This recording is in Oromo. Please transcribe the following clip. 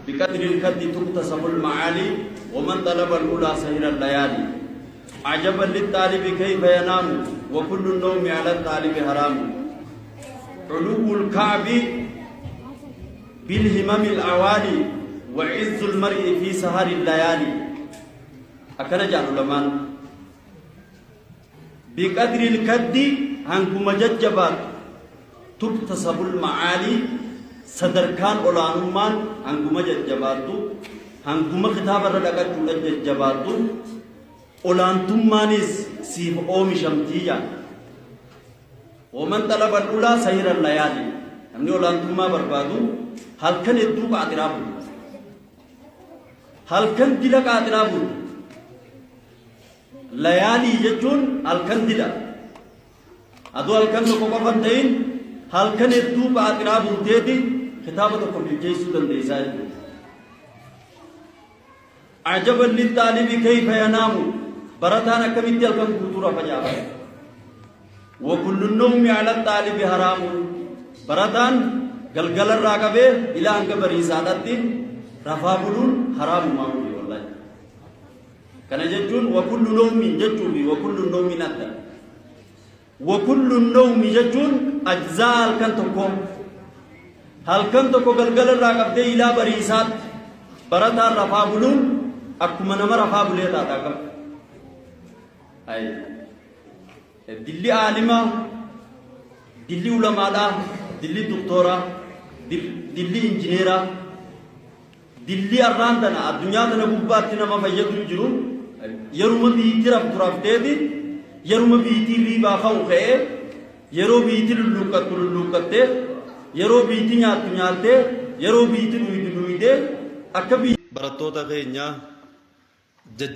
Biqadri lkaddi tuktasabu lma'aali waman xalaba al'ulaa sahira llayaali. Ajaban lixxaalibi kayfa yanaamu wa kullu nnawmi ala xaalibi haraamu. Culuwwu lka'bi bilhimami l'awaali wa izzu lmar'i fi sahari llayaali. Akkana jedhan ulamaan. Biqadril kaddi hanguma jajjabaattu tuktasabul ma'aalii sadarkaan olaanummaan hanguma jajjabaattu hanguma kitaaba irra dhaqachuudhan jajjabaattu olaantummaanis siif oomishamtii jedhan. Waman xalaba al-ulaa sahira layaali namni olaantummaa barbaadu halkan hedduu qaaxiraa bulu. Halkan dila qaaxiraa bulu. Layaalii jechuun halkan dila. Adoo halkan tokko qofa hin ta'in halkan hedduu qaaxiraa bulteeti kitaaba tokko bilcheessuu dandeessaa jechuudha. Ajaban lixaalibi kayfa yanaamu barataan akkamitti halkan guutuu rafa jaabata. Wa kullu nawmi ala xaalibi haraamu barataan galgalarraa qabee ilaa hanga bariisaadhatti rafaa buluun haraamumaa miti wallahi. Kana jechuun wa kullu nawmin jechuu fi wa kullu nawmin adda. Wa kullu nawmi jechuun ajzaa halkan tokkoo. Halkan tokko galgala irraa qabdee ilaa bariisaatti barataan rafaa buluun akkuma nama rafaa bulee taataa qaba. Ayi. Dilli aalimaa, dilli ulamaadhaa, dilli doktooraa, dilli injineeraa, Dillii arraan tana addunyaa tana gubbaatti nama fayyadu jiru yeruma biitti raftu rafteeti yeruma biitti riibaa ka'u ka'ee yeroo biitti lulluuqqattu lulluuqqattee yeroo biitti nyaattu nyaattee yeroo biitti dhuydu dhuydee akka biyya. Barattoota keenya.